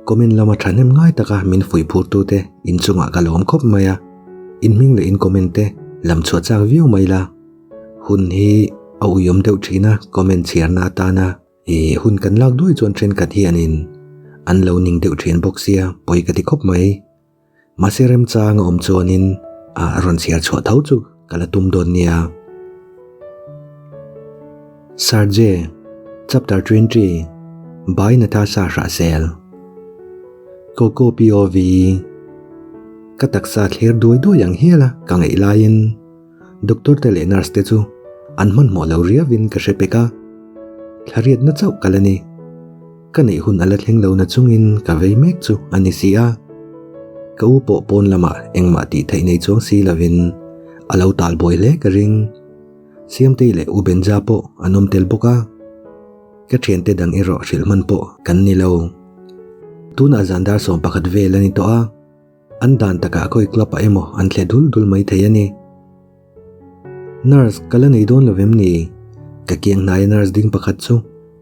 Comment lama thahnem ngai taka min fuih phur tute inchungah ka lawm khawp mai a, in hming leh in comment te lam chhuah chak viau mai la. Hun hi a uiawm deuh thin a, comment chhiarna atana ih hun kan lak duai chuan thenkhat hianin an lo ning deuh thin bawk sia pawi ka ti khawp mai. Mahse remchang a awm chuanin a rawn chhiar chhuah tho chu ka la tum dawn nia. Sarge, Chapter 20, By Natasha Hrahsel Coco POV Ka taksa thler duai duai ang hial a ka ngaih laiin Doctor te leh nurse te chu an hmanhmawh lo riauin ka hre pek a, thlariatna chauh ka la ni. Ka neih hun a la thleng lo na chungin ka vei mek chu a ni si a. Ka u pawh pawn lamah engmah tih theih nei chuang si lovin a lo tal buai hle ka ring. Siamtei leh U Benja pawh an awm tel bawk a. Ka thiante dang erawh hrilh hman pawh kan ni lo. Tunah zan dar 11 vel a ni tawh a. An dan takah khawi club ah emaw an thle dul dul mai thei a ni. Nurse, ka la nei dawn lo vem ni? Ka kiang hnaia nurse ding pakhat chu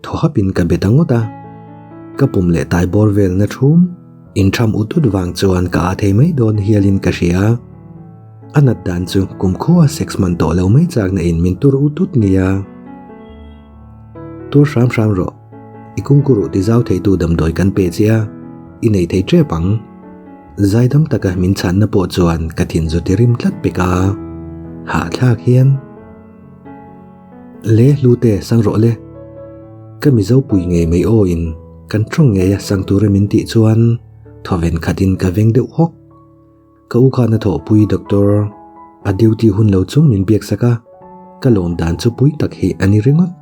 thaw hapin ka be ta ngawt a. Ka pum leh tai bawr velna thum intham ut ut vang chuan ka ah thei mai dawn hialin ka hria. A nat dan chu kumkhua sex man tawh lo mai chakna in min tur ut ut nia. Tur hram hram rawh. I kungkuruh ti zau theitu damdawi kan pe che a, i nei thei tep ang. Zaidam taka min chhanna pawh chuan ka thin zu ti rim tlat pek a, hahthlak hian. Le hlute sang rawh le. Ka Mizo pui ngei mai aw in kan tawng ngei a sang tura min tih chuan thawven khatin ka veng deuh hawk. Ka u khan a thawhpui doctor a duty hun lo chung min biak sak a, ka lawm dan chu pui tak hi a ni ringawt.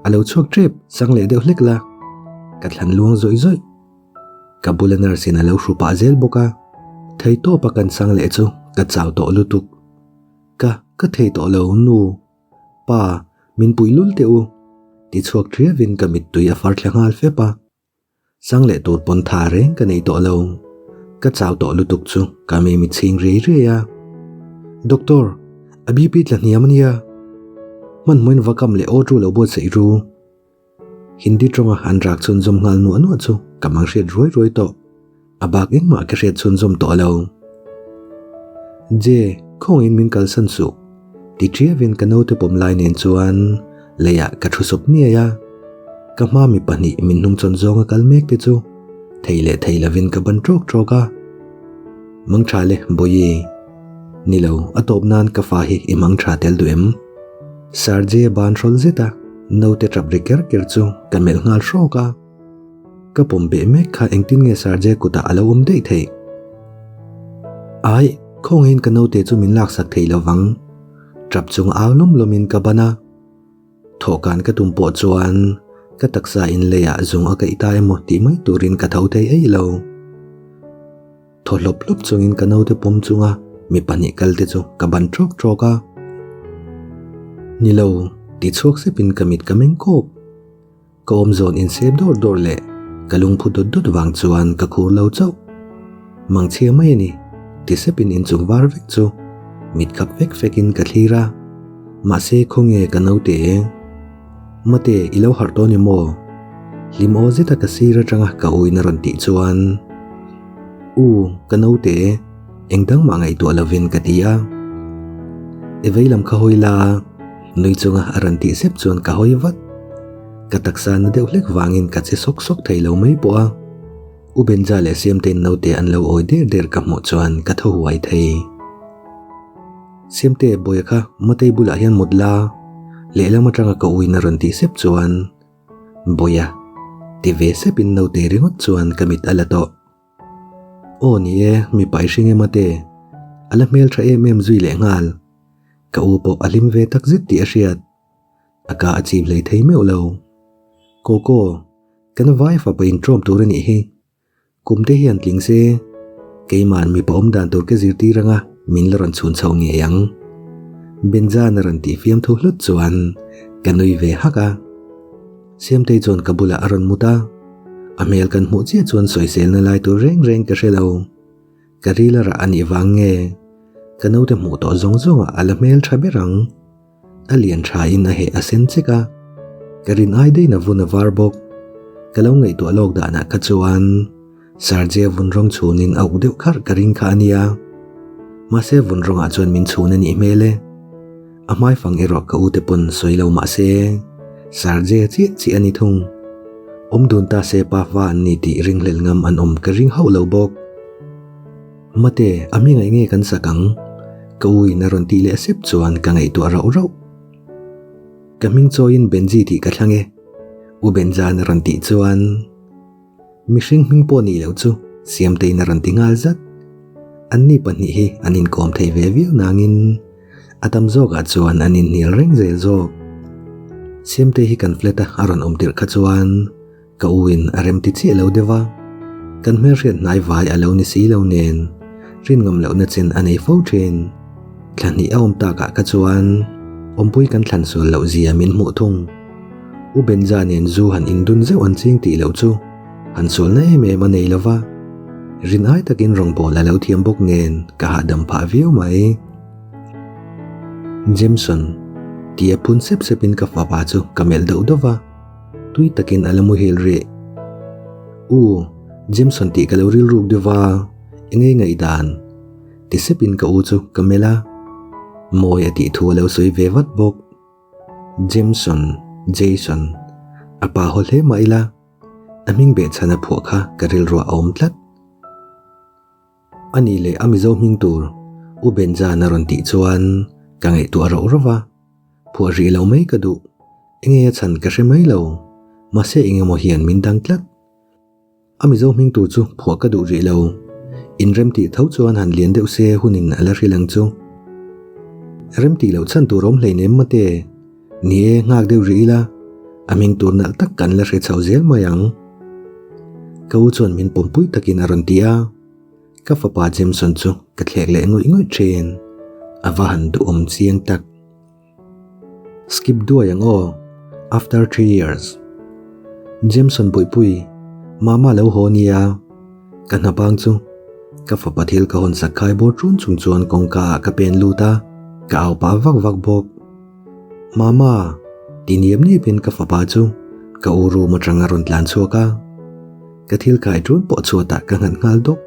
A lo chhuak tep sang leh deuh hlek la, ka thlan luang zawih zawih. Ka bula nurse in a lo hru pah zel bawk a, thei tawp a kan sang leh chu ka chau tawh lutuk. Ka ka thei tawh lo nu, pa min puih lul teh u, ti chhuak thiavin ka mittui a far thla nghal fep a. Sang leh tur pawn tha reng ka nei tawh lo. Ka chau tawh lutuk chu ka mi mit chhing riai riai a. Doctor, a BP tla hniam a nia. Hmanhmawhin va kam leh aw tu lo buatsaih ru. Hindi tawnga an rak chhunzawm nghal nuah nuah chu ka mang hriat ruai ruai tawh. A bak engmah ka hriat chhunzawm tawh lo. Je, khawngin min kalsan suh. Ti ṭiavin ka naute pawm lai nen chuan leiah ka thu sawp niai a. Ka hma mi pahnih min hnungchawn zawnga kal mek te chu thei leh thei lovin ka ban ṭawk ṭawk a. Mangṭha le, Bawihi. Ni lo, a tawp nan ka fa hi i mangṭha tel duh em? Sarje ban hrawl zet a, naute ṭap ri ker ker chu ka melh nghal hrawk a. Ka pawm beh mek kha engtin nge Sarje kutah a lo awm daih theih? Ai, khawngaihin ka naute chu min laksak thei lo vang. Tap chung au lawm lawmin ka ban a. Thawhkan ka tum pawh chuan ka taksa in leiah zung a kaih ta emaw tih mai turin ka tho thei eih lo. Thaw hlawp hlawp chungin ka naute pawm chunga mi pahnih kal te chu ka ban ṭawk ṭawk a. Ni lo, ti chhuak sepin ka mit ka meng kawk. Ka awm zawn insep dawr dawr leh ka lungphu dawt dawt vang chuan ka khur lo chauh. Mangchhia mai a ni, ti sepin inchung var vek chu mit khap fek fekin ka thlir a. Mahse khawnge ka naute e? Mate, i lo harh tawh ni maw? Hlim aw zeta ka sir atanga ka uina rawn tih chuan, U, ka naute e, engdang mah ngaihtuah lovin ka ti a. I vei lam kha hawi la. Nui chunga a rawn tih sep chuan ka hawi vat. Ka taksa na deuh hlek vangin ka che sawk sawk thei lo mai pawh a. U Benja leh Siamtein naute an lo awi der der ka hmuh chuan ka thaw huai thei. Siamte, Bawia kha Matei bulah hian mut la, lehlam atanga ka uin a rawn tih sep chuan Bawia ti ve sepin naute ringawt chuan ka mit a la tawh. Aw ni e, mipa i hring em ate, a la hmeltha em em zui leh nghal. Ka u pawh a hlim ve tak zet tih a hriat. A ka a chim hlei thei meuh lo. Koko, kan vai fapa intrawm tur a nih hi. Kum te hian tling se, keima'n mipa awm dan tur ka zirtir anga min la rawn chhun chho ngei ang. Benjan a rawn tih fiamthu hlut chuan ka nui ve hak a. Siamtei chuan ka bulah a rawn mut a, a hmel kan hmuh chiah chuan sawiselna lai tur reng reng ka hre lo. Ka ril a rah a nih vang nge? Ka naute hmuh tawh zawng zawngah a la hmel tha ber ang. A lian tha in a heh a sen chek a, ka rin ai daih na vun a var bawk. Ka lo ngaihtuah lawk danah kha chuan. Sergey vun rawng chhunin a uk deuh kharh ka ring kha a nia. Mahse vun rawngah chuan min chhun a nih hmel e. A hmaifang erawh ka ute pawn sawi lo mah se Sergey chiah chiah a ni thung. Awm dun ta se pa fa an ni tih ringhlel ngam an awm ka ring hauh lo bawk. Mate, a hmingaih nge kan sak ang? Ka u in a rawn tih leh sep chuan ka ngaihtuah rauh rauh. Ka hming chawiin Benji tih ka thlang e. U Benja'n a rawn tih chuan mihring hming pawh nih loh chu Siamteiin a rawn ti nghal zat. Anni pahnih hi an inkawm thei ve viau nangin a tam zawkah chuan an inhnial reng zel zawk. Siamtei hi kan flat a a rawn awm tirh kha chuan Ka u in a rem ti chiah lo deuh a, kan hmelhriat hnai vai a lo ni si lo nen rin ngam lohna chen a nei fo thin. Thla hnih a awm takah kha chuan awmpui kan thlan sual loh zia min hmuh thung. U Benja nen zu han indun zeuh an ching tih loh chu han sualna em em a nei lo va, rin ai takin rawngbawl a lo thiam bawk nen ka hahdam phah viau mai. Jameson, tia phun sep sepin ka fapa chu ka melh deuh deuh va. Tui takin a la muhil rih. U, Jameson tih ka lo rilruk deuh va, eng nge ngaihdan? Ti sepin ka u chu ka melh a. Mawi a tih thu a lo sawi ve vat bawk. Jameson, Jason, a pa haw hle mah ila, a hming behchhan a phuah kha ka rilruah a awm tlat. A nih leh a Mizo hming tur U Benjan a rawn tih chuan ka ngaihtuah rauh rauh va, phuah rih lo mai ka duh. Enge a chhan ka hre mai lo, mahse eng emaw hian min dang tlat. A Mizo hming tur chu phuah ka duh rih lo, inrem tih tho chuan han lian deuh se hunin a la hrilh ang chu. Rem tih loh chhan tur awm hleinem mate, ni e nghak deuh rih ila, a hming tur nalh tak kan la hre chho zel mai ang. Ka u chuan min pawmpui takin a rawn ti a. Ka fapa Jameson chu ka thlek leh ngawih ngawih thin, a va han duhawm chiang tak. Skip duai ang aw, after 3 years. Jameson Buipui, Mama lo haw nia, ka hna bang chu ka fapa thil ka hawn sak khai bawr ṭun chung chuan kawngka ah ka pen lut a, ka au pah vak vak bawk. Mama, ti niap niapin ka fapa chu ka u room aṭang a rawn tlan chhuak a, ka thil kai ṭun pawh chhuatah ka nghat nghal dawp.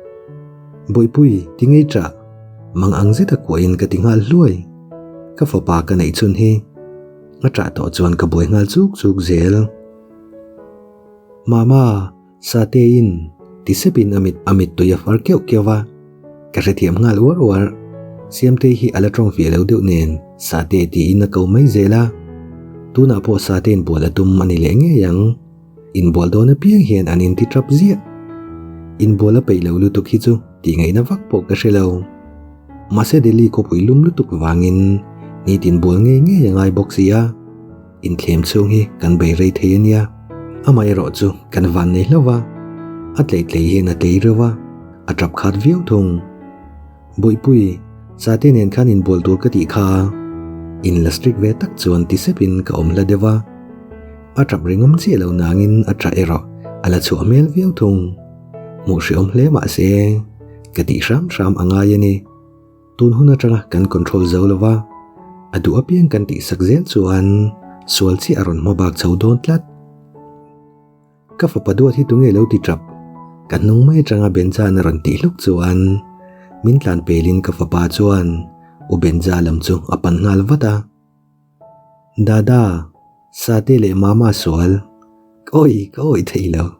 Buipui, ti ngei ṭah, mang ang zeta kuahin ka ti nghal hluai. Ka fapa ka neih chhun hi a ṭah tawh chuan ka buai nghal chuk chuk zel. Mama, Satein ti sepin a mit a mittui a far keuh keuh va, ka hrethiam nghal uar uar. Siamtei hi a la ṭawng fih lo deuh nen Sate tiin a ko mai zel a. Tunah pawh Satein bual a tum a ni leh ngei ang. Inbual dawn apiang hian an inti ṭap ziah. Inbual a peih lo lutuk hi chu tih ngaihna vak pawh ka hre lo. Mahse Delhi khawpui lum lutuk vangin nitin bual ngei ngei a ngai bawk si a, inthlem chhung hi kan bei rei thei a nia. Amaherawh chu kan van nei hlauh va, a tlei tlei hian a tlei reuh a, a ṭap khat viau thung. Bawihpui, Sate nen khan inbual tur ka tih kha. In la strict ve tak chuan ti sepin ka awm hla deuh a. A ṭap ringawm chiah lo nangin a ṭah erawh a la chhuah hmel viau thung. Hmuh hrehawm hle mah se, ka tih hram hram a ngai a ni. Tun hun aṭanga kan control zo lo va, a duh apiang kan tihsak zel chuan sual chiah a rawn hma bak chho dawn tlat. Ka fapa duat hi tunge lo ti tap? Ka hnung mai atanga Benja'n a rawn tih hluk chuan min tlan pelin ka fapa chuan U Benja lam chu a pan nghal vat a. Dada, Sate leh Mama sual. Ka awih ka awih thei lo.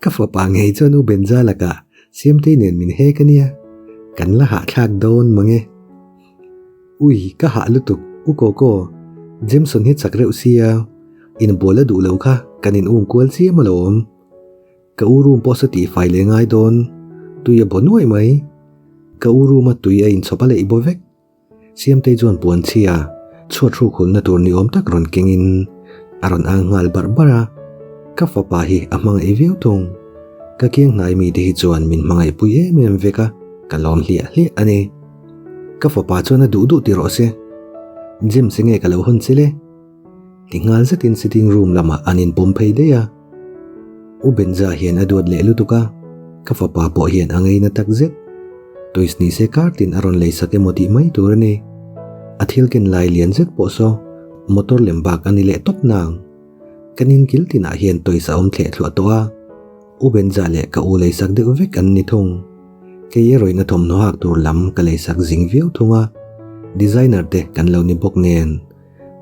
Ka fapa ngei chuan U Benja lakah Siamtei nen min hek a nia. Kan la hahthlak dawn mang e. Ui, ka hah lutuk, U Koko, Jameson hi chak reuh sia, inbual a duh lo kha kan in um kual chiam alawm. Ka u room pawh sa tih fai leh ngai dawn, tui a baw nuaih mai. Ka u room a tui a inchhawp a leih baw vek. Siamtei chuan puan chhia, chhuat hruk hulna tur ni awm tak rawn kengin a rawn ang nghal barh barh a. Ka fapa hi a hmangaih viau thung. Ka kiang hnai mite hi chuan min hmangaihpui em em vek a, ka lawm hliah hliah a ni. Ka fapa chuan a duh duh ti rawh se. James nge ka lo hawn che le? Ti nghal zetin sitting room lamah an inpawm phei daih a. U Benja hian a duat leh lutuk a, ka fapa pawh hian a ngeina tak zet. Toys ni se kar tin a rawn lei sak emaw tih mai tur a ni. A thil ken lai lian zet pawh saw motor lem bak a ni leh tawp nang. Kan inkil tinah hian toys a awm thleh thluah tawh a. U Benja leh ka u leisak deuh vek an ni thung. Kei erawhin a thawmhnaw hak tur lam ka leisak zing viau thung a, designer te kan lo ni bawk nen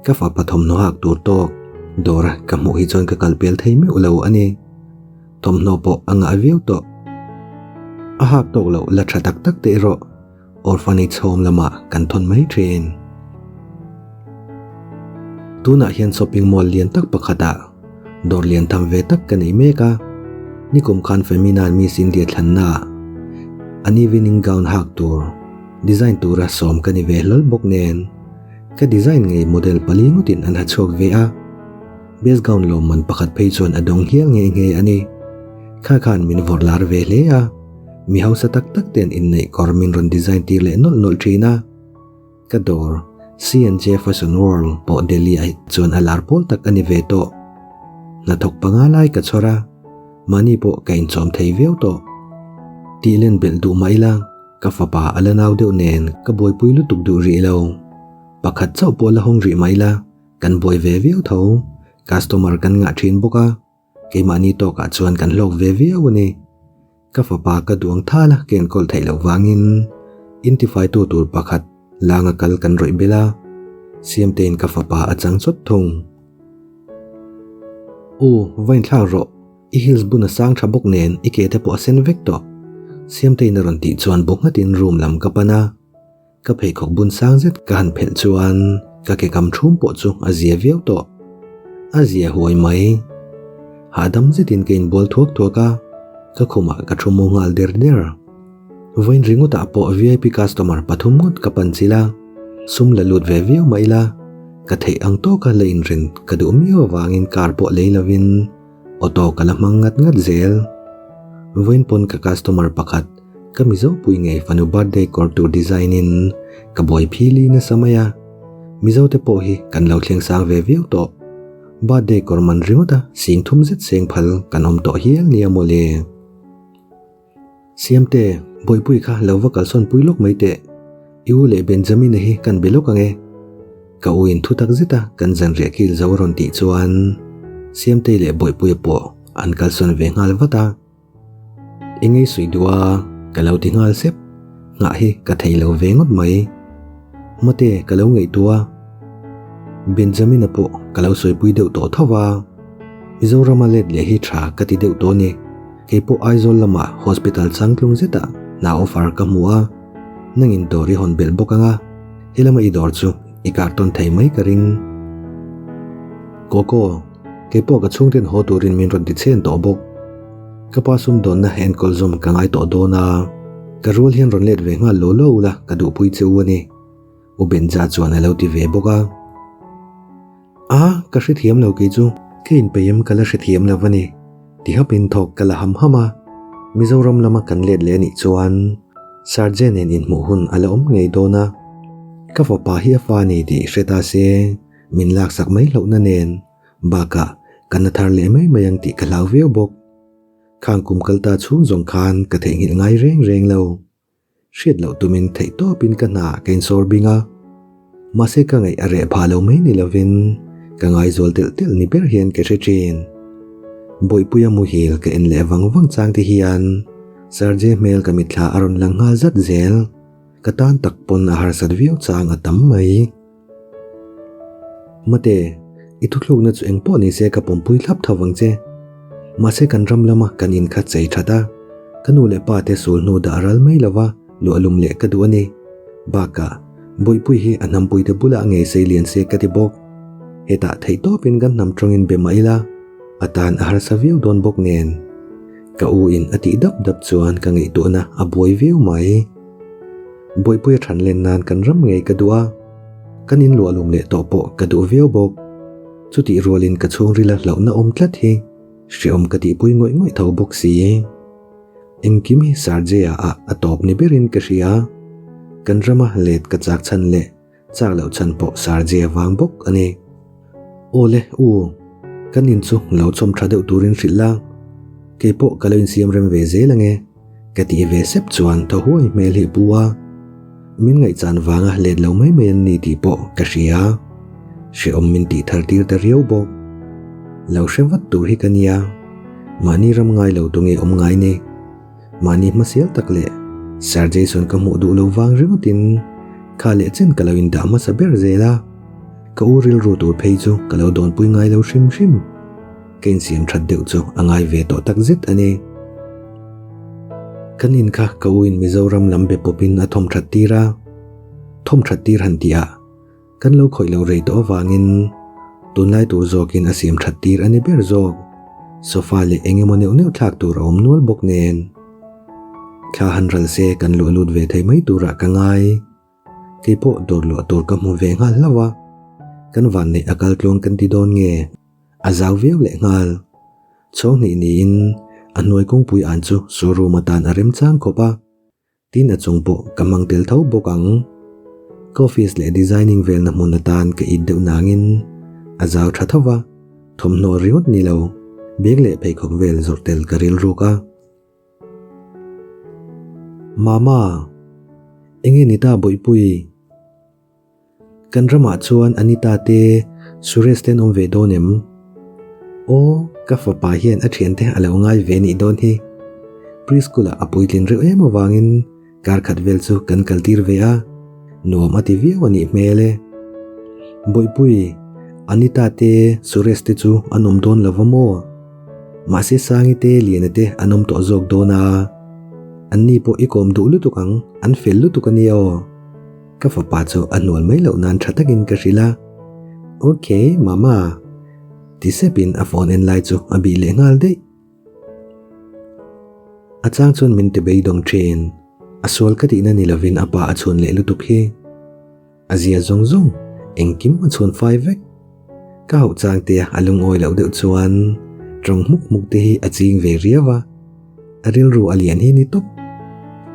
ka fapa thawmhnaw hak tur tawk dawr a ka hmuh hi chuan ka kal pel thei meuh lo a ni. Thawmhnaw pawh a ngah viau tawh. A hak tawk loh la tha tak tak te erawh Orphanage home lamah kan thawn mai thin. Tunah hian shopping mall lian tak pakhatah dawr lian tham ve tak ka nei mek a, nikum khan Femina Miss India thlannaah an evening gown hak tur design tura sawm ka ni ve hlawl bawk nen ka design ngei model pali ngawtin an ha chhuak ve a, best gown lawmman pakhat phei chuan a dawng hial nghe nghe a ni. Kha khan min vawrh lar ve hle a, mi hausa tak tak ten inneih kawr min rawn design tir leh nawlh nawlh thin a. Ka dawr, C&J Fashion World pawh Delhi ah chuan a lar pawl tak a ni ve tawh. Hnathawk panga lai ka chhawr a, mahni pawh ka inchawm thei viau tawh. Tih len belh duh mah ila, ka fapa a la nau deuh nen ka buaipui lutuk duh rih lo. Pakhat chauh pawh la hawng rih mah ila, kan buai ve viau tho, customer kan ngah thin bawk a. Keimahni tawkah chuan kan hlawk ve viau a ni. Ka fapa ka duang thal a, ka enkawl theih loh vangin intifaitu tur pakhat langa kal kan rawih belh a, Siamtein ka fapa a chang chawt thung. U, va inthlak rawh, i heels bun a sang tha bawk nen i ke te pawh a sen vek tawh. Siamtein a rawn tih chuan bu nghatin room lam ka pan a. Ka pheikhawk bun sang zet ka han phelh chuan ka ke kam thum pawh chu a zia viau tawh. A zia huai mai. Hahdam zetin ka inbual thuak thuak a, ka khumah ka thu mu nghal der der. Vawiin ringawtah pawh vip customer pathum ngawt ka pan chilh a, sum la lut ve viau mah ila, ka theih ang tawka la inren ka duh miau avangin car pawh lei lovin auto ka la hmang ngat ngat zel. Vawiin pawn ka customer pakhat Ka Mizo pui ngei fanu birthday kawr tur design in ka buai phili nasa mai a, Mizo te pawh hi kan lo thleng sang ve viau tawh. Birthday kawr man ringawt a sing thum zet seng phal kan awm tawh hial nia mawle. Siamte, Bawihpui kha lo va kalsawn pui lawk mai teh. I u leh Benjamin-a hi kan be lawk ang e. Ka u in thu tak zet a kan zanriah kil zo rawn tih chuan Siamtei leh Bawihpuia pawh an kalsawn ve nghal vat a. I ngei suih duh a, ka lo ti nghal sep. Nghah hi ka thei lo ve ngawt mai. Mate, ka lo ngaihtuah a. Benjamin-a pawh ka lo sawipui deuh tawh tho va. Mizorama let leh hi tha ka ti deuh tawh a ni. Kei pawh Aizawl lamah hospital changtlung zetah hna offer ka hmu a. Nangin dawr i hawn belh bawk ang a, helama i dawr chu i kar tawn thei mai ka ring. Koko. Kei pawh ka chhungten haw turin min rawn ti chhen tawh bawk. Ka pa sumdawnna enkawl zawm ka ngai tawh dawn a, ka rual hian rawn let ve nghal lo lo ula ka duhpui che u a ni, U Benja chuan a lo ti ve bawk a. A, ka hrethiam lo kei chu, ka inpeih em ka la hrethiam lo a ni, ti hapin thawk ka la ham ham a. Mizoram lama kan let leh a nih chuan Sergey nen inhmuh hun a la awm ngei dawn a, ka fapa hi a fa a ni tih hre ta se. Min laksak mai hlauhna nen bakah ka na thar leh mai mai ang tih ka hlau viau bawk. Khang kum kal ta chhung zawng khan ka theihnghilh ngai reng reng lo. Hriat loh tumin theih tawpin ka hna ka insawr bing a. Mahse ka ngaih a reh phah lo mai ni lovin ka ngaizual telh telh ni ber hian ka hre thin. Bawihpuia muhil ka en leh vang vang chang te hian Sergey hmel ka mitthla a rawn lang nghal zat zel. Ka tan tak pawn a harsat viau chang a tam mai. Mate, i thuthlukna chu eng pawh ni se ka pawmpui thlap tho vang che. Mahse kan ram lama kan in kha chei that a, ka nu leh pa te sul hnu dah ral mai lova luahlum leh ka duh a ni. Bakah, Bawihpui hi a hnampuite bulah ngei sei lian se ka ti bawk. Hetah theihtawpin kan hnam tawngin be mah ila, a tan a harsa viau dawn bawk nen. Ka u in a tih dap dap chuan ka ngaihtuahna a buai viau mai. Bawihpuia than len nan kan ram ngei ka duh a, kan in luahlum leh tawh pawh ka duh viau bawk. Chutih rualin ka chhungrila hlauhna awm tlat hi hreawm ka tihpui ngawih ngawih tho bawk si. Engkim hi Sergey-a ah a tawp ni berin ka hria. Kan rama let ka chak chhan leh Chak loh chhan pawh Sarje vang bawk a ni. Aw le, u, kan in chu lo chawm tha deuh turin hrilh la, kei pawh ka lo insiam rem ve zel ange, ka tih ve sep chuan thaw huai hmel hi pu a. Min ngaihchan vanga let lo mai mai an ni tih pawh ka hria. Hrehawm min tih thar tir ta riau bawk. Lo hre vat tur hi ka nia. Mahni ram ngai lo tu nge awm ngai ni? Mahni hmasial tak leh Sir Jason ka hmuh duh lo vang ringawtin kha leh chen ka lo indah hmasa ber zel a, ka u rilru tur phei chu ka lo dawnpui ngai lo hrim hrim. Ka insiam that deuh chu a ngai ve tawh tak zet a ni. Kan in kha ka u in Mizoram lam be pawpin a thawm that tir a, thawm that tir han tih ah Kan lo khawih lo rei tawh avangin tunlai tur zawkin a siam that tir a ni ber zawk. Sofa leh eng emaw neuh neuh thlak tur a awm nual bawk nen. Thla han ral se kan luah lut ve thei mai turah ka ngai. Keipawh dawr luah tur ka hmu ve nghal hlauh a. Kan vanneih a kal tluang kan ti dawn nge? A zau viau leh nghal. Chhawng hnih niin a hnuai kawngpui an chu showroom atan a remchang khawp a. Tin a chung pawh ka hmang tel tho bawk ang. Ka office leh designing velna hmun atan ka it deuh nangin a zau tha tho va, thawmhnaw ringawt ni lo, bag leh pheikhawk vel zawrh tel ka rilruk a. Mama, enge ni ta Bawihpui? Kan ramah chuan Anita te Suresh te an awm ve dawn em? Aw, ka fapa hian a thiante a lo ngai ve nih dawn hi. Preschool ah a puitlin reuh em avangin kar khat vel chu kan kal tir ve a, nuam a ti viau a nih hmel e. Bawihpui, Anita te Suresh te chu an awm dawn lo va maw? Mahse Sangi te Liana te an awm tawh zawk dawn a, anni pawh i kawm duh lutuk ang, an fel lutuk a nia aw. Ka fapa chu a hnual mai loh nan tha takin ka hrilh a, Ok, Mama. Ti sepin a phone en lai chu a bih leh nghal daih. A chang chuan min ti beidawng thin, a sual ka tihna ni lovin a pa a chhun leh lutuk hi. A zia zawng zawng, engkim a chhun fai vek. Ka hauh chang te a lungawi loh deuh chuan tawng hmuk hmuk te hi a ching ve riau a. A rilru a lian hi ni tawp.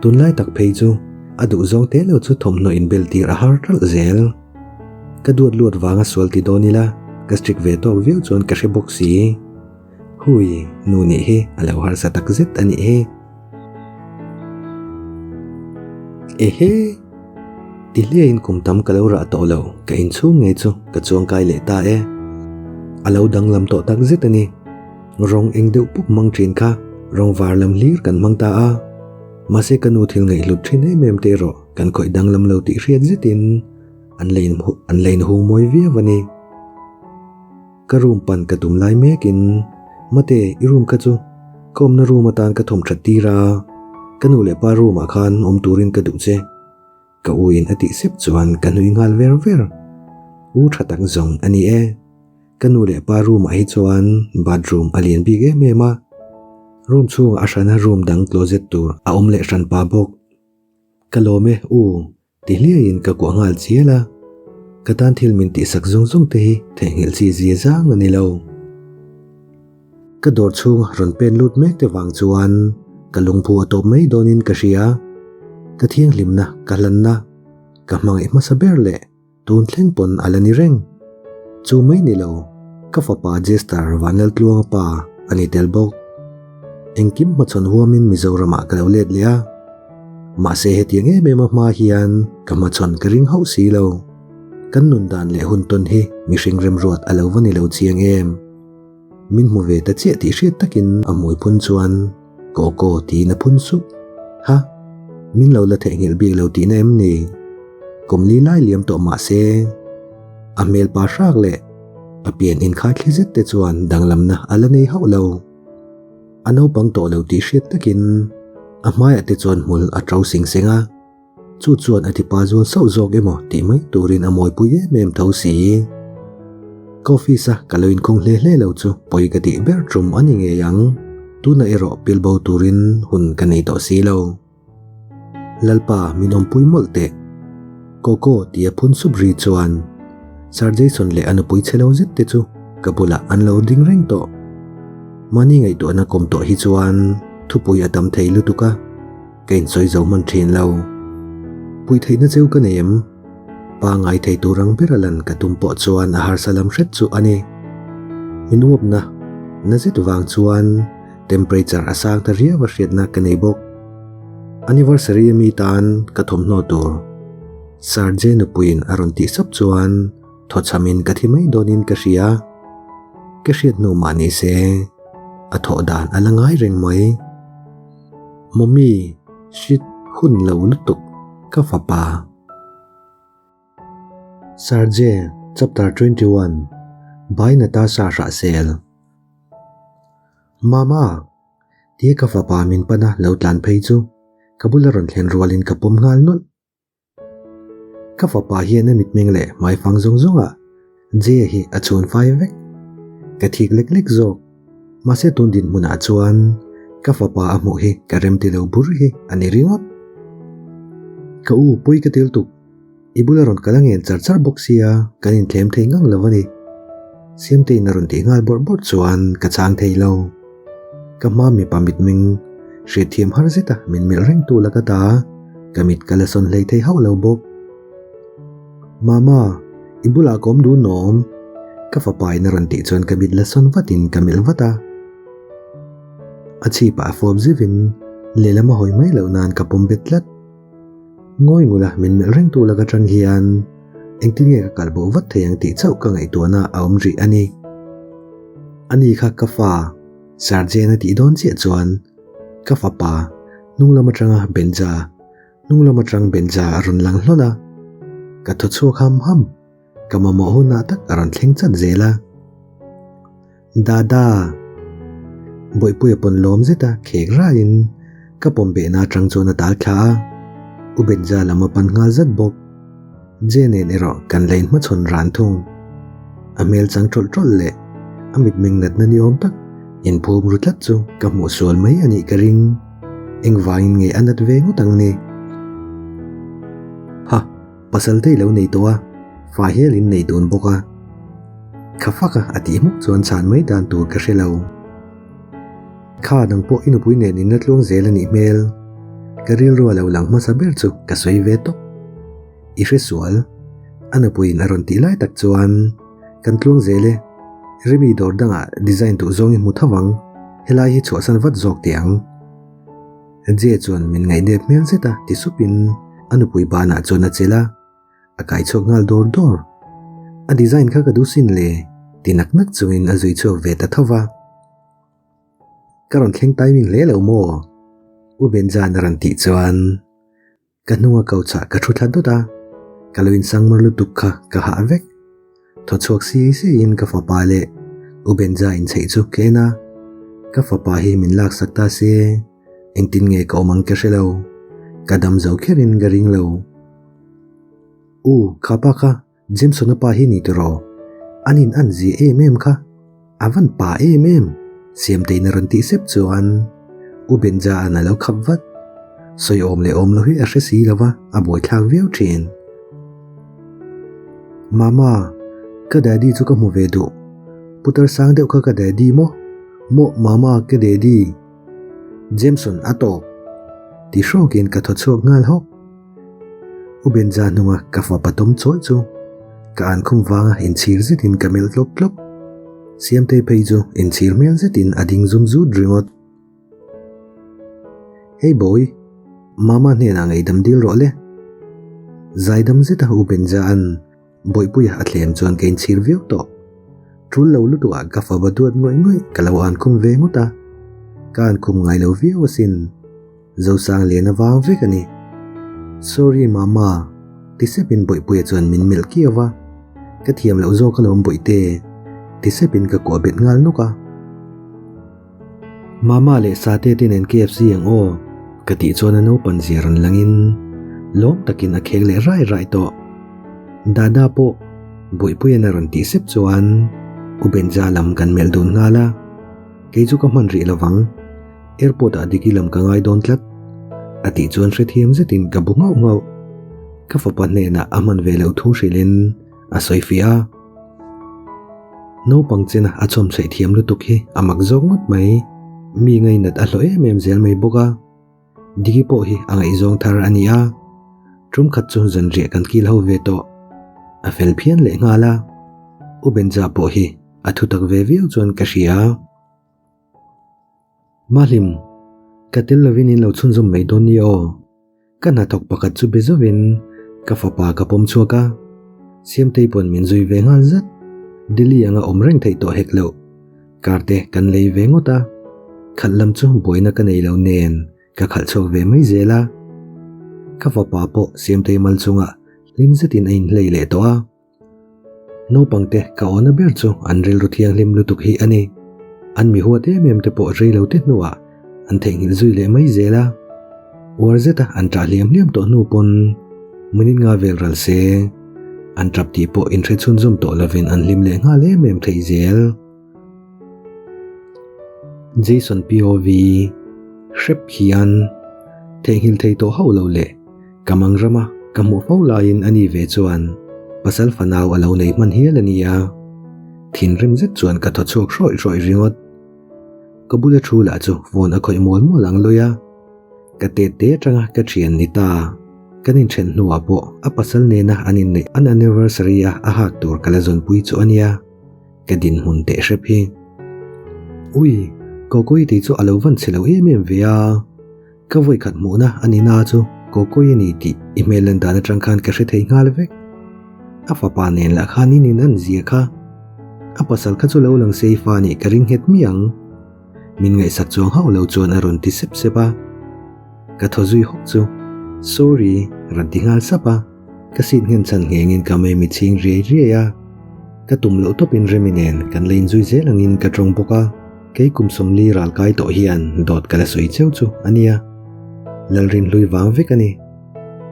Tunlai tak phei chu a duh zawng te lo chu thawmhnaw inbel tir a har ṭalh zel. Ka duat luat vanga sual ti dawn ila ka strict ve tawk viau chuan ka hre bawk si. Hui, nu nih hi a lo harsa tak zet a nih hi. Ehe! Ti hliain kum tam ka lo rah tawh lo, ka inchhung ngei chu ka chuangkai leh ta e. A lo danglam tawh tak zet a ni. Rawng eng deuh pup hmang thin kha rawng var lam hlir kan hmang ta a. Mahse ka nu thil ngaihhlut thin em em te erawh kan khawih danglam lo tih hriat zetin an lein an lein hung mawi viau a ni. Ka room pan ka tum lai mekin Mate i room kha chu ka awmna room atan ka thawm that tir a, ka nu leh pa room ah khan awm turin ka duh che. Ka u in a tih sep chuan ka nui nghal ver ver. U tha tak zawng a ni e. Ka nu leh pa room ah hi chuan bathroom a lian bik em em a. Room chhungah a hrana room dang closet tur a awm leh hran pa bawk. Ka lawm e u ti hliaiin ka kuah nghal chial a. Ka tan thil min tihsak zawng zawng te hi theihnghilh chi zia zang a ni lo. Ka dawr chhung rawn pen lut mek te vang chuan ka lungphu a tawp mai dawnin ka hria. Ka thianghlimna, ka hlanna, ka hmangaih hmasa ber leh tun thleng pawn a la ni reng. Chu mai ni lo, ka fapa Jester Vanlaltluanga pa a ni tel bawk. Engkim hmachhawn huamin Mizoramah ka lo let leh a. Mahse hetiang em em a hma hian ka hmachhawn ka ring hauh si lo. Kan nun dan leh hun tawn hi mihring remruat a lo va ni lo chiang em. Min hmu ve ta chiah tih hriat takin a hmui phun chuan Coco tiin a phun sup. Ha! Min lo la theihnghilh bik lo tihna em ni? Kum li lai liam tawh mah se a hmel pa hrak leh a pian inkhai thli zet te chuan danglamna a la nei hauh lo. A naupang tawh lo tih hriat takin a hmaiah te chuan hmul a to sing seng a. Chu chuan a tipa zual sauh zawk emaw tih mai turin a mawipui em em tho si. Ka office a ka lo inkhung hle hle lo chu pawi ka tih ber tum a ni ngei ang. Tunah erawh pilbo turin hun ka nei tawh si lo. Lalpa min awmpui mawlh teh. Coco tia phun sup ri chuan Sir Jason leh a nupui chhe lo zet te chu ka bulah an lo ding reng tawh. Mahni ngaihtuahna kawm tawh hi chuan thupui a tam thei lutuk a. Ka insawi zo hman thin lo. Pui theihna cheu ka nei em? Pangngai thei tur ang ber a lan ka tum pawh chuan a harsa lam hret chu a ni. Min uapna na zet vang chuan temperature a sang ta riau a hriatna ka nei bawk. Anniversary ami tan ka thawmhnaw tur Sir J nupuiin a rawn tih sap chuan thawchhamin ka thi mai dawnin ka hria. Ka hriat hnu mah ni se. A thawh dan a la ngai reng mai. Mommy, shit, hun lo lutuk, ka fapa. Sergey, Chapter 21, By Natasha Hrahsel Mama! Tia ka fapa min pana lo tlan phei chu ka bula rawn thlen rualin ka pawm nghal nawlh. Ka fapa hian a mitmeng leh hmaifang zawng zawngah Jay hi a chhun fai vek. Ka thik lek lek zawk. Mahse tun dinhmunah chuan ka fapa a hmuh hi ka rem ti lo bur hi a ni ringawt. Ka u pui ka til tuk. I bula rawn kal a ngen char char bawk sia kan inthlem thei ngang lo a ni. Siamtein a rawn tih nghal bawrh bawrh chuan ka chang thei lo. Ka hma mipa mitmeng hriatthiam har zeta min melh reng tu la ka ta, ka mit ka la sawn hlei thei hauh lo bawk. Mama, i bulah ka awm duh nawm? Ka fapa in a rawn tih chuan ka mit la sawn vatin ka melh vat a. A chhipah a fawp zeuhin lehlam a hawi mai loh nan ka pawm bet tlat. Ngawi ngula min melh reng tu lak atang hian engtin nge ka kalbo vat thei ang tih chauh ka ngaihtuahna a awm rih a ni. Ani kha ka fa, Sergeant a tih dawn chiah chuan ka fapa hnung lam atanga Benja, hnung lam atang Benja a rawn lang hlawl a. Ka thaw chhuak ham ham. Ka mamawh hunah tak a rawn thleng chat zel a. Dada! Bawihpuia pawn lawm zet a khek raiin ka pawm behna atang chuan a tal thla a. U Benja lam a pan nghal zat bawk. Je nen erawh kan la inhmachhawn ran thung. A hmel chang tawlh tawlh leh a mitmeng natna ni awm tak inphum ru tlat chu ka hmuh sual mai a nih ka ring. Engvangin nge a nat ve ngawt ang ni? Ha! Pasal te i lo nei tawh a, fa hial in nei dun bawk a. Kha fak a a tih hmuk chuan chhan mai dan tur ka hre lo. Kha dang pawh i nupui nen in la tluang zel a nih hmel. Ka rilru a lo lang hmasa ber chu ka sawi ve tawp. I hre sual. A nupuiin a rawn tih lai tak chuan kan tluang zel e. Remi dawr dangah design duh zawng i hmu tho ang, helai hi chhuahsan vat zawk teh ang. Jay chuan min ngaihnep hmel zet a ti supin a nupui banah chuan a chelh a, a kai chhuak nghal dawr dawr. A design kha ka duh sin le ti nak nak chungin a zui chhuak ve ta tho va. Ka rawn thleng timing hle lo maw? U Benja'n a rawn tih chuan Ka hnunga ko chah ka thu thla dawt a, ka lo insang mar lutuk kha ka hah vek. Thaw chhuak si siin ka fapa leh U Benja inchheih chu ka en a, ka fapa hi min laksak ta se, engtin nge ka awm ang ka hre lo, ka dam zo kherin ka ring lo. U, kha pa kha Jimsona pa hi ni tiraw? An in an zi em em kha. A van pa em em! Siamtein a rawn tih sep chuan U Benja-a'n a lo khap vat. Sawi awm leh awm lo hi a hre si lo va, a buaithlak viau thin. Mama, ka daddy chu ka hmu ve duh. Putar sang deuh kha ka daddy maw? Maw mama ka daddy? Jameson a tawp. Ti hrawkin ka thaw chhuak nghal hawk. U Benja hnunga ka fapa tawm chawi chu ka an khum vanga inchhir zetin ka melh tlawk tlawk. Siamtei phei chu inchhir hmel zetin a ding zum zut ringawt. Hei bawi, Mama hnenah ngaihdam dil rawh le. Zaidam zeta U Benja an Bawihpuia a thlem chuan ka inchhir viau tawh. Tul lo lutukah ka fapa duat ngawih ngawih ka lo an khum ve ngawt a. Ka an khum ngai lo viau asin. Zosang lian avang vek a ni. Sorry mama, ti sepin Bawihpuia chuan min melh kiau a. Ka thiam loh zawk alawm Bawihte, ti sepin ka kuah bet nghal nawk a. Mama leh Sate te nen KFC ang aw, ka tih chuan a naupan zia rawn langin lawm takin a khek leh rai rai tawh. Dada pawh Bawihpuia'n a rawn tih sep chuan U Benja lam kan melh dun nghal a, kei chu ka hman rih lovang, airport ah Diki lam ka ngai dawn tlat, a tih chuan hrethiam zetin ka bu nghauh nghauh. Ka fapa hnenah a hman ve loh thu hrilhin a sawi fiah a. Naupang chena a chawm chheih thiam lutuk hi a mak zawk ngawt mai. Mi ngainat a hlawh em em zel mai bawk a. Diki pawh hi a ngaihzawng thar a ni a. Tum khat chu zanriah kan kil ho ve tawh. A fel phian leh nghal a. U Benja pawh hi a thutak ve viau chuan ka hria. Mahlim, ka tel lovin in lo chhunzawm mai dawn nia aw. Ka hnathawk pakhat chu be zovin ka fapa ka pawm chhuak a, Siamtei pawn min zui ve nghal zat. Delhi anga awm reng theih tawh hek loh. Car te kan lei ve ngawt a. Khalh lam chu buaina ka nei lo nen ka khalh chhuak ve mai zel a. Ka fapa pawh Siamtei mal chungah hlim zetin a inhlei leh tawh a. Naupangte ka awna ber chu an rilru thianghlim lutuk hi a ni. An mi huat em em te pawh rei lo te hnuah an theihnghilh zui leh mai zel a. Uar zeta an ṭah hliam hliam tawh hnu pawn minute nga vel ral se an ṭap tih pawh inhre chhunzawm tawh lovin an hlim leh nghal em em thei zel. Jason POV hrep hian theihnghilh thei tawh hauh lo leh ka mang rama ka hmuh fo laiin a ni ve chuan pasal fanau a lo nei hman hial a nia. Thinrim zet chuan ka thaw chhuak hrawih hrawih ringawt. Ka bula thu lah chu phone a khawih mual mual ang lawi a. Ka tet te atanga ka thian ni ta. Kan inthen hnuah pawh a pasal nena an inneih an anniversary a a hak tur ka la zawnpui chu a nia. Ka dinhmun teh hrep hi. Ui, Kokoi tih chu a lo van chhe lo em em ve a. Ka vawikhat hmuhna a ni na chu Kokoi a ni tih i hmel lan dan atang khan ka hre thei nghal vek. A fapa nen lah khan in in an zia kha. A pasal kha chu lo lang sei fa nih ka ring nghet mi ang. Min ngaihsak chuang hauh lo chuan a rawn ti sep sep a. Ka thaw zui hawk chu, Sorry, rawn ti nghal sap a. Ka seat nghen chhan nghengin ka mei mit chhing riai riai a. Ka tum loh tawpin Remi nen kan la inzui zel angin ka tawng bawk a. Kei kum sawmli ral kai tawh hian dawt ka la sawi cheu chu a nia. Lalrin hlui vang vek a ni.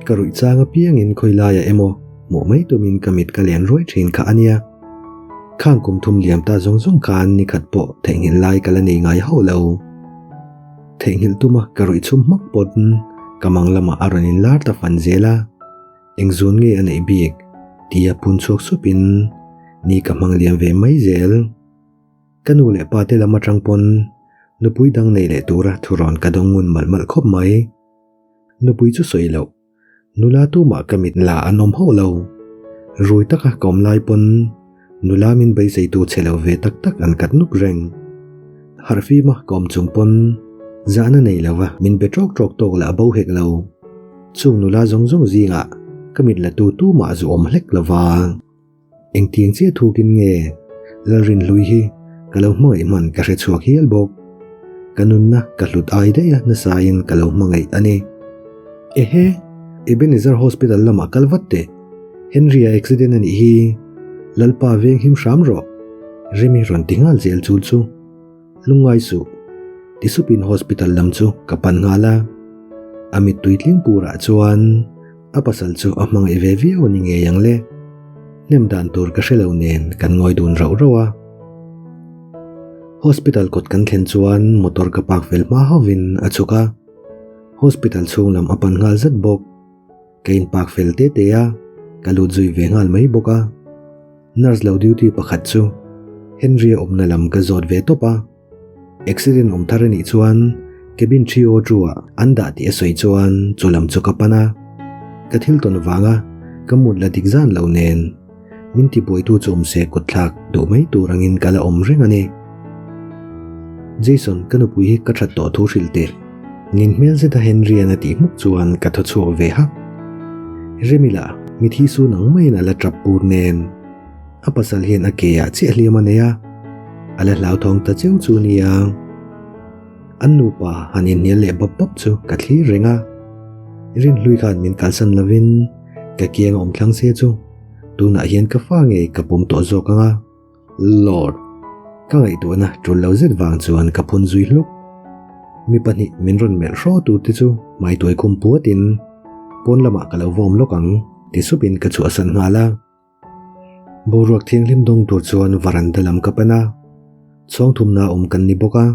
Ka ruih chang apiangin khawi laiah emaw hmuh mai tumin ka mit ka len ruai thin kha a nia. Khang kum thum liam ta zawng zawng khan ni khat pawh theihnghilh lai ka la nei ngai hauh lo. Theihnghilh tuma ka ruih chhum hmak paw'n ka mang lamah a rawn inlar ta fan zel a. Eng zun nge a neih bik? tia phun chhuak supin ni ka hmang liam ve mai zel. Ka nu leh pa te lam atang pawn nupui dang nei leh tura thurawn ka dawng ngun malh malh khawp mai. Nupui chu sawi loh, nula tumah ka mit la an awm hauh lo. Rui taka ka awm lai pawn nula min beiseitu che lo ve tak tak an kat nuk reng. Harhfima ka awm chung pawn zahna nei lova min be tawk tawk tawk lah bo hek lo. Chung nula zawng zawng zingah ka mit la tu tumah zu awm hlek lova. Engtiang chiah thukin nge Lalrin hlui hi ka lo hmangaih hman ka hre chhuak hial bawk. Ka nunna ka hlut ai daih a nasain ka lo hmangaih a ni. Ehe! Ebenezer Hospital lamah kal vat teh. Henry-a accident a nih hi. Lalpa veng him hram rawh. Remi rawn ti nghal zel chul chu. Lungngai suh. Ti supin hospital lam chu ka pan nghal a. A mittui tling purah chuan a pasal chu a hmangaih ve viau a ni ngei ang le. Hnem dan tur ka hre lo nen kan ngawi dun rauh rauh a. Hospital kawt kan thlen chuan motor ka park fel hma hovin a chhuk a. Hospital chhung lam a pan nghal zet bawk. Ka in park fel te te a, ka lut zui ve nghal mai bawk a. Nurse lo duty pakhat chu Henry-a awmna lam ka zawt ve tawp a. Accident awm thar a nih chuan cabin 302 ah an dah tih a sawi chuan chu lam chu ka pan a. Ka thil tawn vanga ka mut la dik zan lo nen min tibuaitu chu awm se kut thlak duh mai tur angin ka la awm reng a ni. Jason, ka nupui hi ka that tawh thu hrilh teh. Nin hmel zeta Henry-a'n a tih hmuk chuan ka thaw chhuak ve hak. Remila, mithi su nang maiin a la tap pur nen. A pasal hian a ke ah chiah hliam a nei a, a la hlauthawng ta cheu chu nia. An nupa han inhnial leh bawp bawp chu ka thlir reng a. Rinhlui khan min kalsan lovin ka kiang a awm thlang se chu tunah hian ka fa ngei ka pawm tawh zawk ang a. Lord! Ka ngaihtuahna tul lo zet vang chuan ka phun zui hluk. Mi pahnih min rawn melh hraw tur te chu hmaituai khum puatin pawn lamah ka lo vawm lawk ang ti supin ka chhuahsan nghal a. Boruak thianghlim dawng tur chuan varanda lam ka pan a, chhawng thumna awm kan ni bawk a,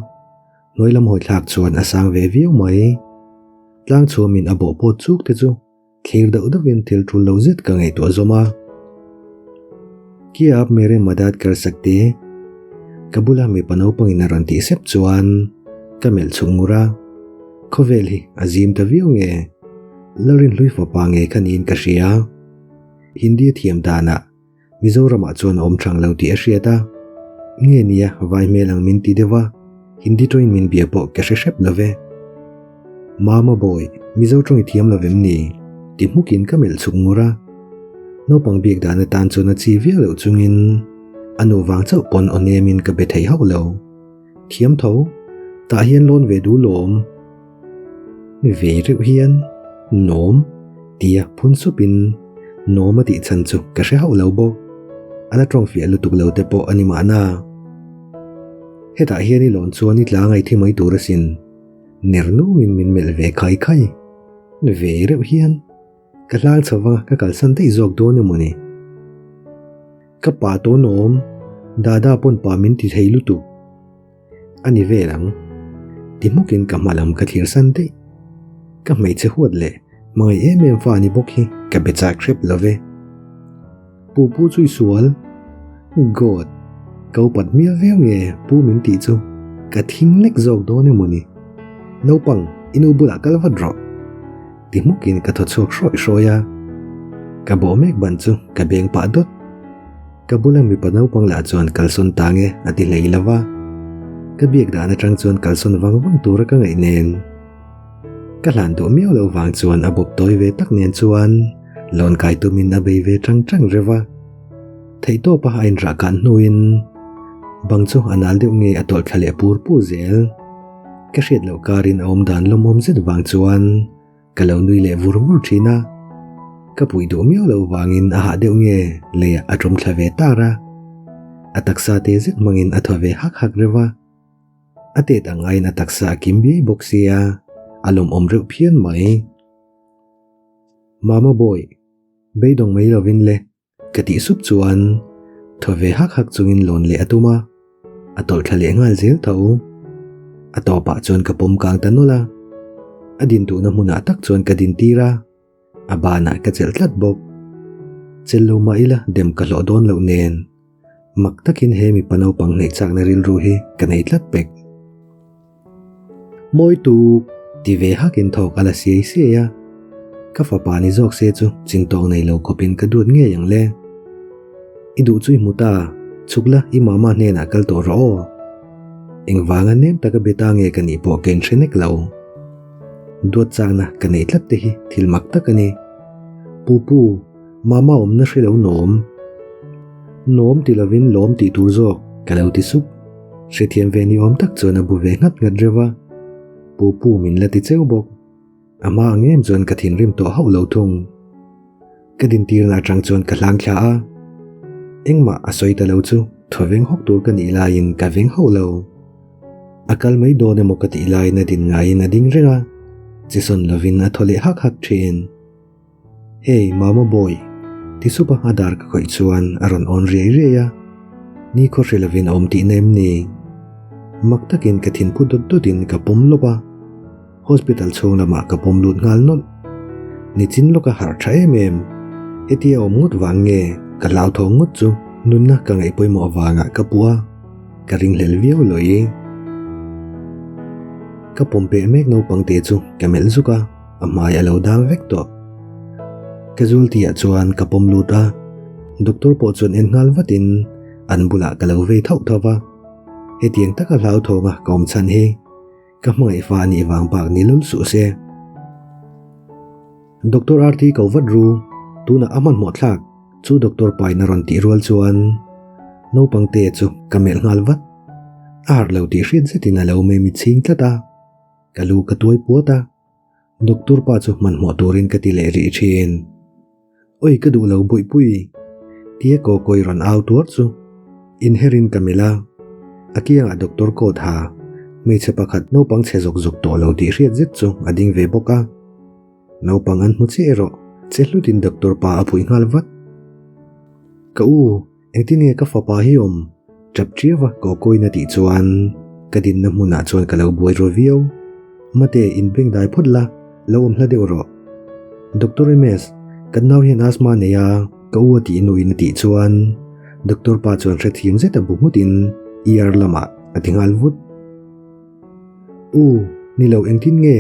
hnuai lam hawi thlak chuan a sang ve viau mai. Tlang chhuamin a bawh pawt chuk te chu Thlir deuh deuhin thil tul lo zet ka ngaihtuah zawm a. Kia aap mere madad kar sakte? Ka bula mipa naupangin a rawn tih sep chuan ka melh chhuk ngur a. Khawvel hi a zim ta viau nge? Lalrinhlui fapa nge kha niin ka hria. Hindi a thiam danah Mizoramah chuan a awm thang lo tih a hriat a. Nge nia vai hmel ang min ti deuh a, Hindi tawngin min bia pawh ka hre hrep lo ve. Mama boy, Mizo tawng i thiam lo vem ni? ti hmukin ka melh chhuk ngur a. Naupang biak dan atan chuan a chi viau loh chungin a nu vang chauh pawn aw nemin ka be thei hauh lo. Thiam tho. Tah hian lawn ve duh lawm. Ve reuh hian Nawm tia phun supin Nawm a tih chhan chu ka hre hauh lo bawk. A la tawng fiah lutuk lo te pawh a ni mahna. Hetah hian i lawn chuan i tla ngaih thi mai tur asin. Ner nungin min melh ve khai khai. Ve reuh hian ka hlang chho va ka kalsan daih zawk dawn emaw ni. Ka pa tawn awm, Dada pawn pa min ti thei lutuk. A ni vel ang. Ti hmukin ka hma lam ka thlir san daih. Ka hmeichhe huat leh hmangaih em em fa ni bawk hi ka be chak hrep lo ve. Pu pu chu i sual. God! Ka upat hmial viau nge pu min tih chu ka thing lek zawk dawn emaw ni. Naupang, i nu bulah kal vat rawh. Ti hmukin ka thaw chhuak hrawih hrawih a. Ka bawh mek ban chu ka beng pah dawt. Ka bula mipa naupang lah chuan kalsawn ta nge a ti hlei lo va. Ka biak dan atang chuan kalsawn vang vang tura ka ngaih nen. Ka hlan duh miau loh vang chuan a bawp tawi ve tak nen chuan lawn kai tumin a bei ve tang tang reuh a. Theihtawpa a inrah kan hnuin bang chu a nal deuh nge a tawlh thla leh pur pur zel. Ka hriat loh karin a awm dan lawmawm zet vang chuan Ka lo nui leh vur vur thin a, ka puih duh miau loh vangin a hah deuh nge leiah a ṭawm thla ve tar a. A taksa te zet hmangin a thaw ve hak hak reuh a. A tet ang aiin a taksa a kim biai bawk sia, a lawmawm reuh phian mai. Mama boy, beidawng mai lovin le. Ka tih sup chuan thaw ve hak hak chungin lawn leh a tum a, a tawlh thla leh nghal zel tho. A tawpah chuan ka pawm kang ta nawlh a, a din duhna hmunah tak chuan ka din tir a, a banah ka chelh tlat bawk. Chelh lo mah ila dem ka hlawh dawn loh nen, mak takin he mipa naupang hnaih chakna rilru hi ka nei tlat pek. Mawi tuk ti ve hakin thawk a la siai siai a, ka fapa ni zawk se chu chintawk nei lo khawpin ka duat ngei ang le. I duh chu i hmu ta, chhuk la i mama hnenah kal tawh rawh aw. Engvanga nem taka be ta nge ka nih pawh ka inhre nek lo. Duat chakna ka nei tlat te hi thil mak tak a ni. Pu pu, mama awmna hre lo nawm. Nawm ti lovin lawm tih tur zawk ka lo ti sup. Hrethiam ve ni awm tak chuan a bu ve nghat nghat reuh a, Pu Pu min la ti cheu bawk. A hma ang em chuan ka thinrim tawh hauh lo thung. Ka dintirna atang chuan ka hlang thla a, engmah a sawi ta lo chu thaw veng hawk tur ka nih laiin ka veng hauh lo. A kal mai dawn emaw ka tih laiin a din ngaiin a ding reng a, che sawn lovin a thaw leh hak hak thin. Hey, Mama boy, ti sup a a dar ka khawih chuan a rawn awn riai riai a, ni khaw hre lovin a awm tihna em ni? Mak takin ka thinphu dawt dawtin ka pawm lawp a, hospital chhung lamah ka pawm lut nghal nawlh. Nichin lawka harh tha em em, hetia awm ngawt vang nge ka hlauthawng ngawt chu nunna ka ngaih pawimawh avangah ka puh a, ka ringhlel viau lawih. Ka pawm peh mek naupang te chu ka melh zuk a. A hmai a lo dang vek tawh. Casualty ah chuan ka pawm lut a, doctor pawh chuan en nghal vatin an bulah ka lo vei thauh thauh va. Hetiang taka hlauthawnga ka awm chhan hi ka hmangaih fa a nih vang bak ni lul suh se. Doctor RT ko vat ru, tunah a hmanhmawh thlak chu doctor pain a rawn tih rual chuan naupang te chu ka melh nghal vat. A harh lo tih hriat zetin a lo mei mitchhing tlat a. Ka lu ka tuai puat a, doctor pa chu hmanhmawh turin ka ti leh rih thin. Oi ka duh lo buihpui, tia kaw kawi rawn au tuar chu inherin ka melh a, a kiangah doctor coat ha hmeichhe pakhat naupang chhe zawk zawk tawh lo tih hriat zet chu a ding ve bawk a. Naupang an hmu chiah erawh che hlutin doctor pa a phuih nghal vat. Ka u, Engtin nge ka fapa hi awm? Tap ṭiau a Kokoin a tih chuan ka dinna hmunah chuan ka lo buai ru viau. Mate, inbeng dai phawt la, lo awm hla deuh rawh. Doctor MS, kan nau hian asthma nei a, ka u a tih nuin a tih chuan Doctor pa chuan hrethiam zet a bu nghutin ER lamah a ti nghal vut. U, ni lo engtin nge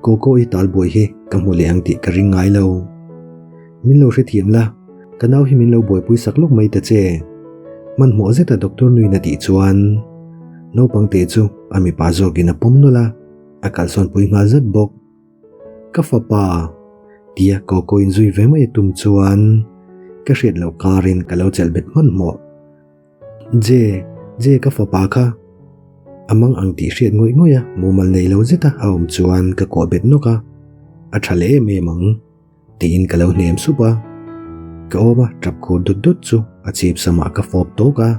Koko i talbuai hi ka hmu leh ang tih ka ring ngai lo. Min lo hrethiam la, ka nau hi min lo buaipui sak lawk mai ta che. Hmanhmawh zeta doctor nuin a tih chuan naupang te chu a mipa zawkin a pawm nawlh a, a kalsawnpui nghal zat bawk. Ka fapa! tia Koko inzui ve mai a tum chuan ka hriat loh karin ka lo chelh bet hmanhmawh. Je, Je ka fapa kha. A mang ang tih hriat ngawih ngawih a, mumal nei lo zeta a awm chuan ka kuah bet nawk a, a tha leh em em ang tiin ka lo hnem sup a. Ka awm a tap khur dut dut chu a chip samah ka fawp tawk a,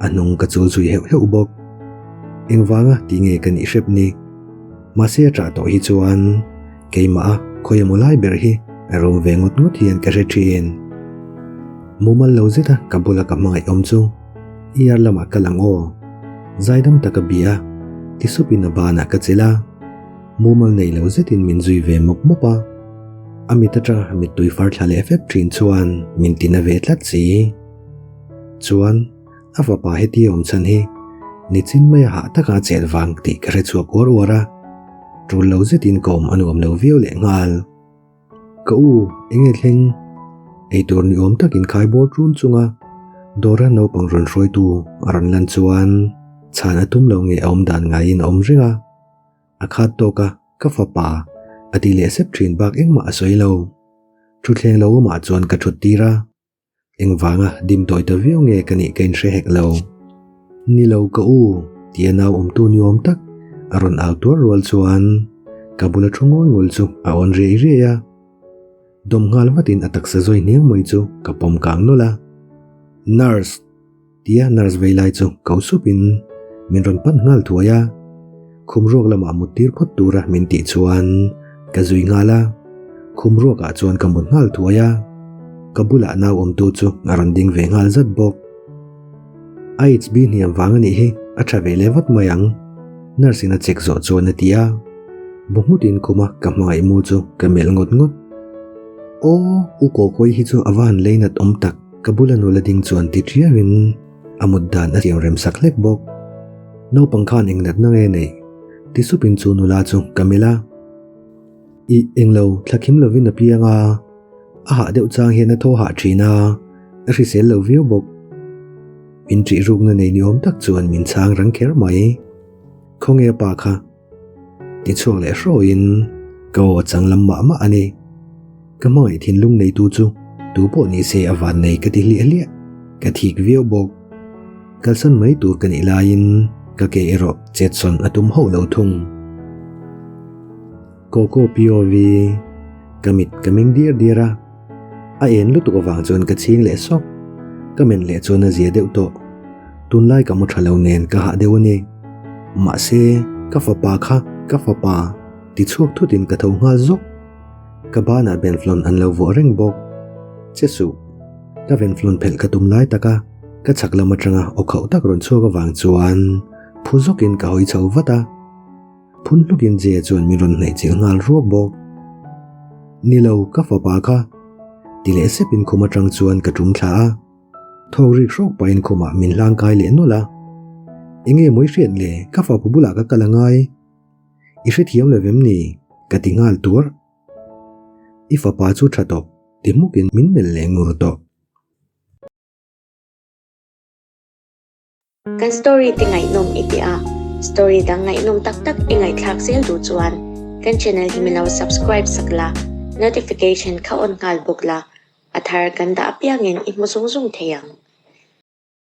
a hnung ka chul zui heuh heuh bawk. Engvanga ti nge ka nih hrep ni? Mahse a tah tawh hi chuan keimah a khawi emaw lai ber hi a rum ve ngawt ngawt hian ka hre thin. Mumal lo zeta ka bula ka hmangaih awm chu ER lamah kal ang aw. Zaidam taka bia ti supin a banah ka chelh a, mumal nei lo zetin min zui ve mawp mawp a. A mit atanga mittui far thla leh fep thin chuan min tina ve tlat si. Chuan a fapa heti awm chhan hi nichin maia hah taka chet vang tih ka hre chhuak uar uar a, tul lo zetin ka awm a nuam lo viau leh nghal. Ka u, enge thleng? Eitur ni awm takin khai bawr ṭun chunga Dora naupang rawn hruaitu a rawn lan chuan chhan a tum lo nge a awm dan ngaiin a awm reng a. A khat tawk a, ka fapa, a ti leh sep ṭhin bak engmah a sawi lo. Ṭhuthleng lo awmah chuan ka ṭhut tir a. Engvanga dim tawi ta viau nge ka nih ka inhre hek lo. Ni lo ka u, tia nau awmtu ni awm tak a rawn au tuar rual chuan ka bula thu ngawi ngul chu a awn riai riai a. Dawm nghal vatin a taksa zawi hniang mai chu ka pawm kang nawlh a. Nurse! Tia nurse vei lai chu ko supin min rawn pan nghal thuai a, khum ruak lamah mut tir phawt tura min tih chuan ka zui nghal a, khum ruakah chuan ka mut nghal thuai a, ka bulah nau awmtu chu a rawn ding ve nghal zat bawk. A HB hniam vang a nih hi, a tha ve leh vat mai ang, nurse in a check zawh chuan a ti a, bu nghutin khuma ka hmangaih mu chu ka melh ngawt ngawt. Aw, u Kawkawi hi chu a va han leinat awm tak. Ka bula nula ding chuan ti ṭiauin a mut dan a siam rem sak hlek bawk. Naupang khan eng natna nge neih? Ti supin chu nula chu ka melh a. Ih, englo, thla khim lovin a piang a, a hah deuh chang hian a thaw hah ṭhin a, a hrisel lo viau bawk. Min ṭih rukna nei ni awm tak chuan min chhang rang kher mai. Khawnge a pa kha? Ti chhuak leh hrawiin ka aw a chang lam mah mah a ni. Ka hmangaih thinlung neitu chu tu pawh ni se a van nei ka ti hliah hliah, ka thik viau bawk. Kalsan mai tur ka nih laiin ka ke erawh chetsawn a tum hauh lo thung. Koko POV, Ka mit ka meng diar diar a, a en lutuk avang chuan ka chhing leh sawk. Ka men leh chuan a zia deuh tawh. Tunlai ka mu tha lo nen ka hah deuh a ni. Mahse, ka fapa kha ka fapa ti chhuak thutin ka tho nghal zawk. Ka banah Benflon an lo vuah reng bawk. Che suh. Ka Venflon phelh ka tum lai taka ka chhak lam atanga aw khauh tak rawn chhuak avang chuan phu zawkin ka hawi chho vat a. Phun hlukin Jay chuan min rawn hnaih chilh nghal ruak bawk. Ni lo, ka fapa kha. Ti leh sepin khum atang chuan ka tum thla a. Thawk rik hrawk pahin khumah min hlang kai leh nawlh a. Enge mawi hriat le, ka fapa bulah ka kal a ngai. I hrethiam lo vem ni? Ka ti nghal tuar. I fapa chu tha tawp, ti hmukin min melh leh ngur tawh. Kan story te ngaihnawm i ti a, story dang ngaihnawm tak tak i ngaihthlak zel duh chuan kan channel hi min lo subscribe sak la, notification kha on nghal bawk la, a thar kan dah apiangin i hmu zung zung thei ang.